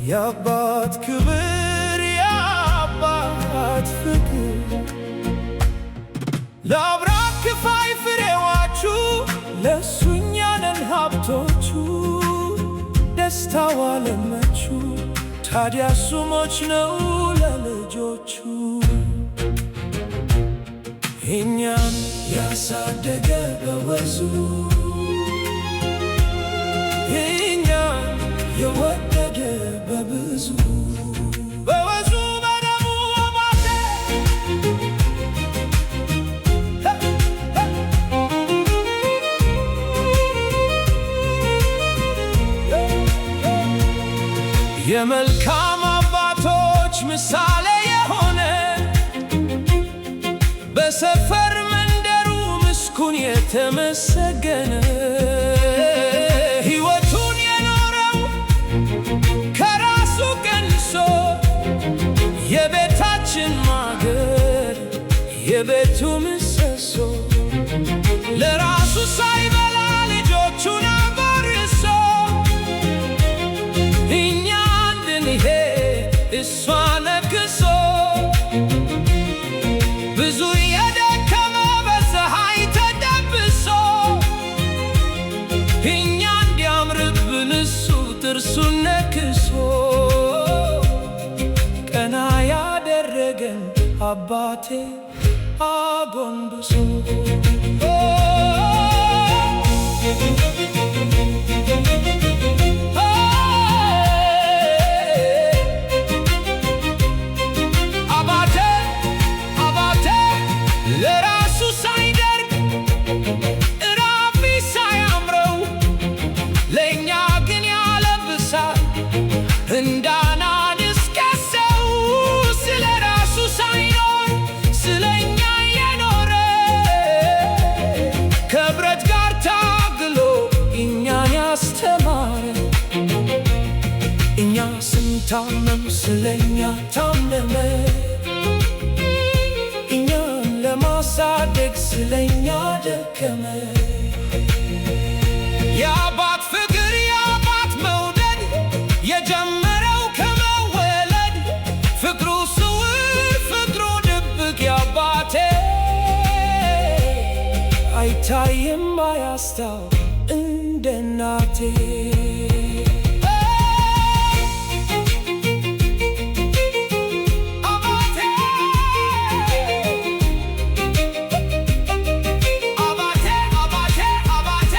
የአባት ክብር፣ የአባት ፍቅር፣ ለአብራክ ክፋይ ፍሬዋቹ ለእሱ እኛ ነን ሀብቶቹ። ደስታዋ ለመቹ ታዲያ እሱ ሟች ነው ለልጆቹ። እኛን ያሳደገ በወዙ፣ እኛን የወደደ በብዙ፣ በወዙ በደሙ አባቴ። የመልካም አባቶች ምሳሌ የሆነ፣ በሰፈር መንደሩ ምስጉን የተመሰገነ፣ ሕይወቱን የኖረው ከራሱ ቀንሶ፣ የቤታችን ማገር የቤቱ ምሰሶ፣ ለራሱ ሳይበላ ልጆቹን አጎርሶ፣ እኛ እንድንሄድ እሱ አነክሶ፣ ብዙ የደከመ በፀሐይ ተደብሶ፣ እኛ እንዲያምርብን እሱ ጥርሱን ነክሶ፣ ቀና ያደረገን አባቴ አጎንብሶ። አባቴ፣ አባቴ ለራሱ ሳይደርቅ እራፊ ሳያምረው፣ ለእኛ ግን ያለብሳል እንዳናንስ ከሰው። ስለ ራሱ ሳይኖር ስለ እኛ የኖረ፣ ከብረት ጋር ታግሎ እኛን ያስተማረ፣ እኛ ስንታመም ስለኛ ታመመ፣ እኛን ለማሳደግ ስለኛ ደከመ። የአባት ፍቅር፣ የአባት መውደድ የጀመረው ከመወለድ፣ ፍቅሩ ስውር፣ ፍቅሩ ድብቅ የአባቴ፣ አይታይም አያስታው እንደ እናቴ። አባቴ፣ አባቴ፣ አባቴ፣ አባቴ።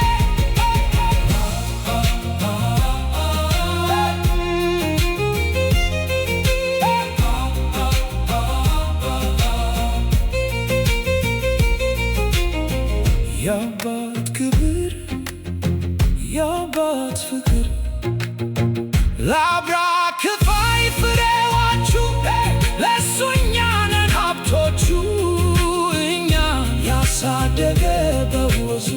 የአባት ክብር፣ የአባት ፍቅር፣ ለአብራክ ክፋይ ፍሬዎቹ ለእሱ እኛ ነን ሀብቶቹ። እኛን ያሳደገ በወዙ።